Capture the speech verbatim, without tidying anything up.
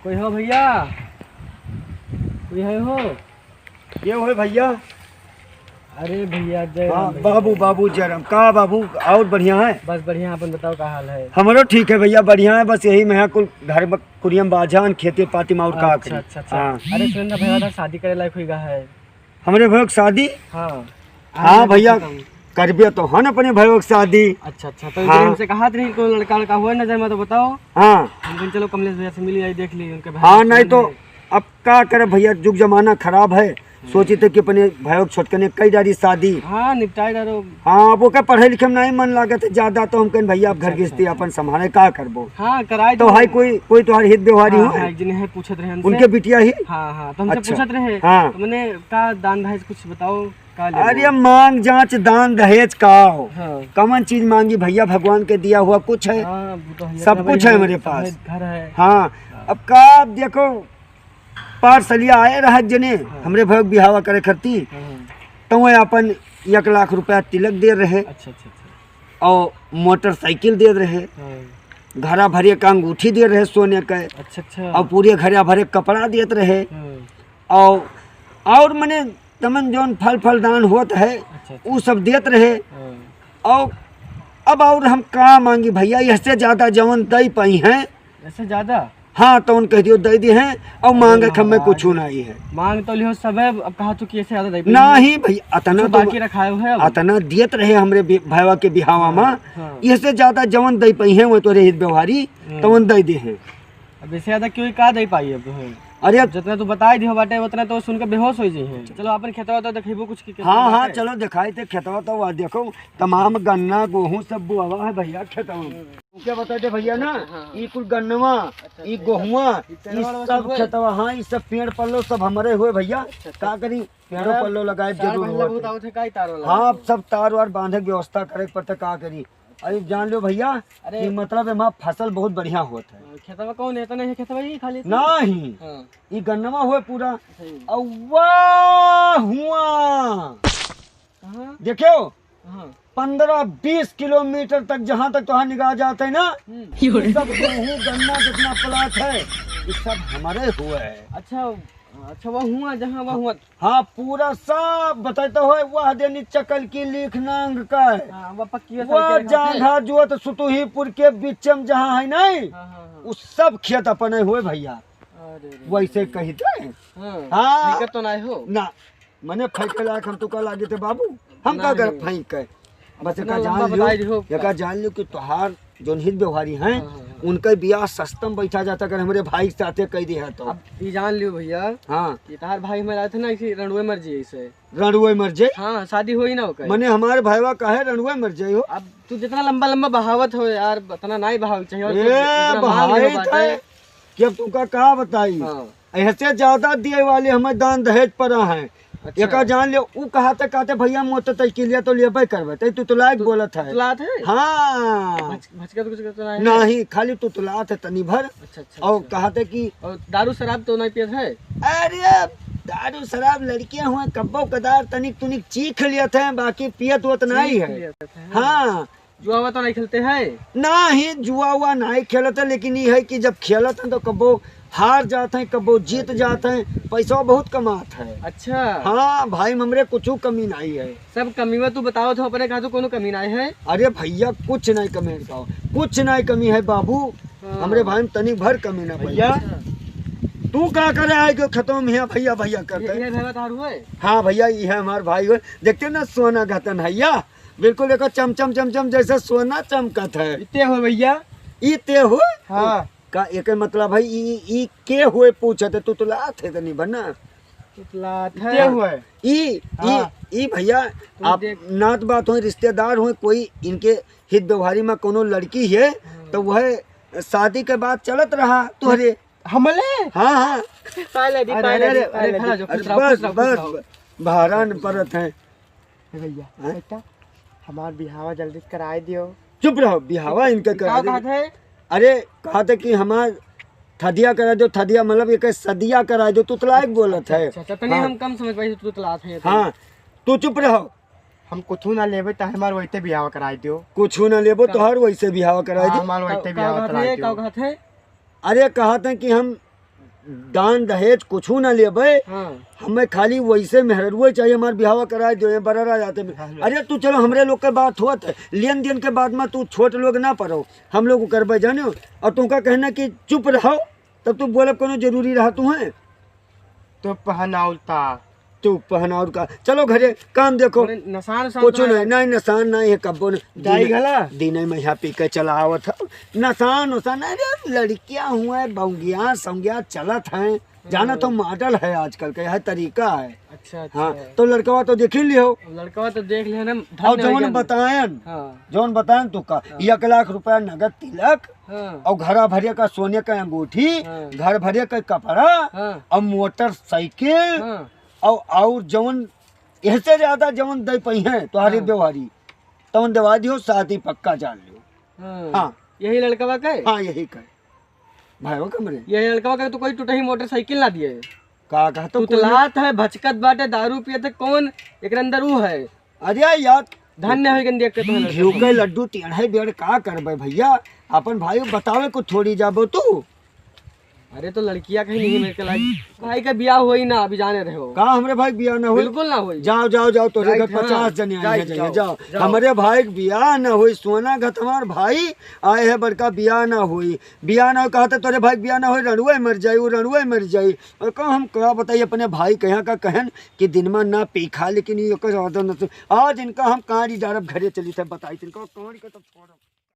कोई हो भइया? कोई है हो? के होए भइया? अरे भइया, जय हाँ, राम भइया। बाबू, बाबू, जय राम। का बाबू, और बढ़िया है? बस बढ़िया, अपन बताओ, का हाल है? हमरो ठीक है भइया, बढ़िया है। बस यही में है, कुल घर ब-, कुरियम बाजान, खेती पाती में, और का अच्छा, करी? अच्छा, अच्छा। हाँ। अरे सुन ना भइया, तो शादी करे लायक हुई गा है। हमरे भइया के शादी? हाँ। हाँ भइया, करबे तो हन अपने भइया के शादी। अच्छा, अच्छा, तो हाँ। इनसे कहा रही, कोई लड़का, लड़का हुआ नजर में तो बताओ। हाँ। हम कहें, चलो कमलेश भइया से मिली आई, देख ली उनके भाई हाँ, नहीं तो अब का करे भइया, जुग जमाना खराब है। हम्म। सोची थे कि अपने भाई के छोटकने कई डारी शादी। हाँ, निपटाए डारो। हाँ, अब ओके पढ़े लिखे में नहीं मन लागत है ज्यादा, तो हम कहें, "भइया, अब घर अच्छा, गृहस्थी अच्छा, अपन संभाले, का करबो?" हाँ, कराए तो दो। हाई कोई, कोई तोहार हित व्यवहारी हाँ, हो? हाँ, एक जने है, पूछत रहे हमसे। उनके बिटिया ही? हाँ, हाँ, तो हमसे अच्छा। पूछत रहे। हाँ। तो मने का दान दहेज कुछ बताओ, का लेबो? अरे, मांग जांच दान दहेज का हो? हाँ। कौन चीज मांगी भइया, भगवान के दिया हुआ कुछ है? हाँ, वो तो है, सब कुछ है मेरे पास। घर है। हाँ, हाँ। अब का देखो, पार्सलिया आए रहा एक जने, हाँ। हमरे भइया के बिहावा करे खरती, हाँ, हाँ। तो वह अपन एक लाख रुपया तिलक दे रहे। अच्छा, अच्छा, अच्छा। और मोटरसाइकिल दे रहे। हाँ। घरा भरे का अंगूठी दे रहे सोने के। अच्छा, अच्छा। और पूरे घरा भरे कपड़ा देत रहे। हाँ। और, और मने तमन जौन फल फलदान होत है, अच्छा, अच्छा। उ सब देत रहे। हाँ। और अब और हम का मांगी भइया, इससे ज्यादा जवन दई पाई हैं। इससे ज्यादा? हाँ, तो उन कह दियो दे दिए हैं, और अरे मांगे के हमें महाराज। कुछ नहीं है। मांग तो लियो सब है, अब कहा तू कि इससे ज्यादा दे पाई हैं? नहीं भइया, अतना कुछ तो बाकी रखाए हुए अब? अतना दियत रहे हमरे बि-, भइया के बिहावा हाँ, में, हाँ। इससे ज्यादा जवन दे पाई हैं, वो तोरे हित व्यवहारी, हम्म। तवन दे दे हैं। अब इससे ज्यादा क्यों का दे पाई अब, हाँ? अरे अब जितना तू बताई दियो बाटे, उतना तो सुन के बेहोश हो जाई है। चलो, अपन खेतवा तो देखबो कुछ की हाँ, हाँ, बाटे। चलो दिखाई थे खेतवा तो, वह देखो, तमाम गन्ना, गोहूँ सब बोआ है भइया खेतवा में। हम्म। तू क्या बता दे भइया ना, हाँ, हाँ। ई कुल गन्नवा, अच्छा, ई अच्छा, गोहुआ, ई पेड़वा वेड़वा सब सब हुए? खेतवा, हाँ, ई सब पेड़ पल्लो सब हमरे हुए भइया। अच्छा, अच्छा। का करी, पेड़ो मतलब पल्लो लगाए तार जरूर बंधले होत बहुत है। आवत है, का ई तार वाला हाँ, बंधले? सब तार वार बांधे के व्यवस्था करे के पड़ता, का करी। अरे जान लो भइया, अरे। कि मतलब एमा फसल बहुत बढ़िया होत है। हाँ, खेतवा कौन है? इतना ही खेतवा ही खाली इतना? नहीं, हाँ। ई गन्नवा हुए पूरा। सही। और वाह हुआ। कहाँ? देखियो, हाँ। पन्द्रह बीस किलोमीटर तक जहाँ तक तोहार निगाह जात है ना, हम्म। ये सब गेहूं गन्ना जितना प्लाट है, ये सब हमारे हुए है। अच्छा, अच्छा, वह हुआ जहाँ वह हुआ। हाँ, पूरा सब बताते हो, वह देनी चकल की लीख नांग का है। हाँ, वह पक्की है, वह सही कह रहे हैं। जांघा जोत सुतुहीपुर के बीच में जहाँ है नहीं, हाँ, हाँ, हाँ। उ सब खेत अपने हुए भइया। अरे, अरे, वैसे अरे। कही थे। हाँ, हाँ। दिक्कत तो नहीं हो। ना, मने फेंके लायक हम तो का लागे थे बाबू, हम का नहीं। कर फेंक के। बस अपना एका लंबा जान लियो, बताई दिहो। एका जान लियो कि तोहार जौन हित व्यवहारी हैं, हाँ, हाँ, हाँ। उनका बियाह सस्ता में बैठा जाता, अगर हमरे भाई के साथे कह दिया तो। अब ई जान लियो भइया, हाँ। कि तोहार भाई हमारे आए थे ना, इसी रणुए मर जाई इसे। रणुए मर जाई? हाँ, शादी होई ना ओकर। मने हमारे भाईवा काहे रणुए मर जाई हो? अब तू जितना लंबा लंबा बहावत हो यार, उतना नहीं बहावे चाहिए। और ए, जितना मांग बहाई लियो बाटे। थे कि अब तुमका का बताई? हाँ। ऐसे ज्यादा दिए वाले हमें दान दहेज पड़ा है। अच्छा। एका जान ले, उ कहा थे, कहते, "भइया, मोटरसाइकिलिया तो लेबे करबे, तै तुतलाए के तु-, बोलत है।" तुतलात है? हाँ। भच-, भचकत उचकत तो नहीं है? नहीं, खाली तुतलात है तनी भर। अच्छा, अच्छा, और अच्छा। कहते कि और दारू शराब तो नहीं पियत है? अरे, दारू शराब लड़के हुए, कब्बो कदार तनिक तुनिक चीख लियत है, बाकी पियत उत नहीं चीख है। लियत है। हाँ। जुआवा तो नहीं खेलते हैं? नहीं, जुआ उआ नहीं खेलत है, लेकिन ये है कि जब खेलत हैं तो कब्बो हार जात हैं, कब्बो जीत जात हैं, पैसा बहुत कमात है। अच्छा। हाँ, भाई में हमरे कुछ कमी नहीं है। सब कमी में तू बताओ तो अपने कहा तो कोनो कमी नहीं है? अरे भइया, कुछ नहीं कमी का, कुछ नहीं कमी है बाबू। हाँ। हमरे भाई में तनी भर कमी ना भइया, भइया। तू का करे आए के खतम है भइया, भइया करते? ये, ये भइया तारू है? हाँ भइया, ये है हमार भाई है। देखते ना सोना घतन है या? बिल्कुल देखो, चमचम चमचम जैसे सोना चमकत है। इते हो भइया? इते हो? हाँ। का एकर मतलब है, ई, ई, ई के हुए पूछत है, तुतलात है तनी बना। तुतलात है। इते हुए? ई, ई, हाँ। ई भइया, तू आप देख। नात बात हो, रिश्तेदार हो, कोई इनके हित व्यवहारी में कोनो लड़की है, हाँ। तो वह शादी के बाद चलत रहा तोहरे। हमले? हाँ, हाँ। पाले दी, अरे, पाले अरे, दी, अरे, पाले अरे, दी। खड़ा हो, अरे, खुश रहो, बस, खुश रहो, खुश बस, रहो। बहारान परत है। ए भइया, हैं? बेटा, हमार बिहावा जल्दी से कराए दियो। चुप रहो, बिहावा इनके करा का दे। कहत है? अरे, कहत है कि हमार थदिया करा दो, थदिया मतलब ये कहे सदिया करा दो, तुतलाए के बोलत है। अच्छा, अच्छा, तनी हाँ। हम कम समझ पाई, तुतलात है, हाँ, तू चुप रहो। हम कुछू ना लेबे, त हमार वैसे बिहावा कराए दियो। कुछू ना लेबो, का? तोहर वैसे बिहावा कराए हाँ, दियो। हमार का, वैसे का बिहावा कहत कराए है, दियो। का कहत है? अरे, कहत है कि हम दान दहेज कुछू ना लेबे। हाँ। हमें खाली वैसे मेहररुए चाहिए, हमार बिहावा कराए दो, ये बररा जाते में। हाँ। अरे तू चलो, हमरे लोग के बात होत है, लेन देन के बाद में तू छोट लोग ना पड़ो, हम लोग करबे जानो। और तुमका कहना कि चुप रहो, तब तू बोलब कोनो जरूरी रहा तू है। तो पहनाउता। चुप पहनाउर का। चलो घरे, काम देखो। अरे नसान उसान कुछ तो नहीं, नहीं। नहीं, नसान नहीं है, कब्बो नहीं। दाई दिन, घला? दिन में यहाँ पी के चला आवत है। नसान उसान, अरे लड़कियाँ हुए, बौंगिया सौंगिया चलत हैं। जाना तो हाँ। मॉडल है आजकल का, यह तरीका है। अच्छा, अच्छा। हाँ, तो लड़कवा तो देख ही लियो। अब लड़कवा तो देख लिया ना, और धन्य जौन होइगन। बतायन, हाँ। जौन बतायन तू का, हाँ। एक लाख रुपया नगद तिलक, हाँ। और घरा भरिया का सोने का अंगूठी, हाँ। घर भरिया का कपड़ा, हाँ। और मोटरसाइकिल, हाँ। और, और जौन एहसे ज्यादा जौन दे पइहें तोहारी हाँ। व्यवहारी, तौन देवा दियो, शादी पक्का जान लियो। हाँ। हाँ। यही लड़कवा के? हाँ, यही के। भाई हो कमरे। यही लड़कवा के तो कोई टूटही मोटरसाइकिल ना दिए। का कहत हो तू तो कोई? लात है, भचकत बाटे, दारू पियत है, कौन एकरे अंदर ऊ है? अरे यार, धन्य होइगन देख के तो लड़का। घिउ के लड्डू टेढ़े बेड़ का करबे भैया, अपन भाई बतावे को थोड़ी जाबो तू। अरे तो लड़किया कहीं नहीं मेरे के लायक। भाई का बियाह होई ना, अभी जाने रहे हो। का हमरे भाई बियाह ना होई? बिल्कुल ना होई। जाओ, जाओ, जाओ, तोरे घर जाइत है। पचास जने आए हैं, जाइत, जाइए, जाओ, जाओ। जाओ। हमरे भाई के बियाह ना होई, सोना घत हमार भाई आए है बड़का, बियाह ना होई, बियाह ना होई, कहते तोरे भाई के बियाह ना होई, रणुए मर जाई, वो रणुए मर जाई। और का हम का बताई अपने भाई के यहाँ का कहन कि दिन में ना पी खा, लेकिन ये ओकर आदत न सुन। आज इनका हम कांड़ी डारब, घरे चली थे बताई, इनका कांड़ी का तब छोड़ब।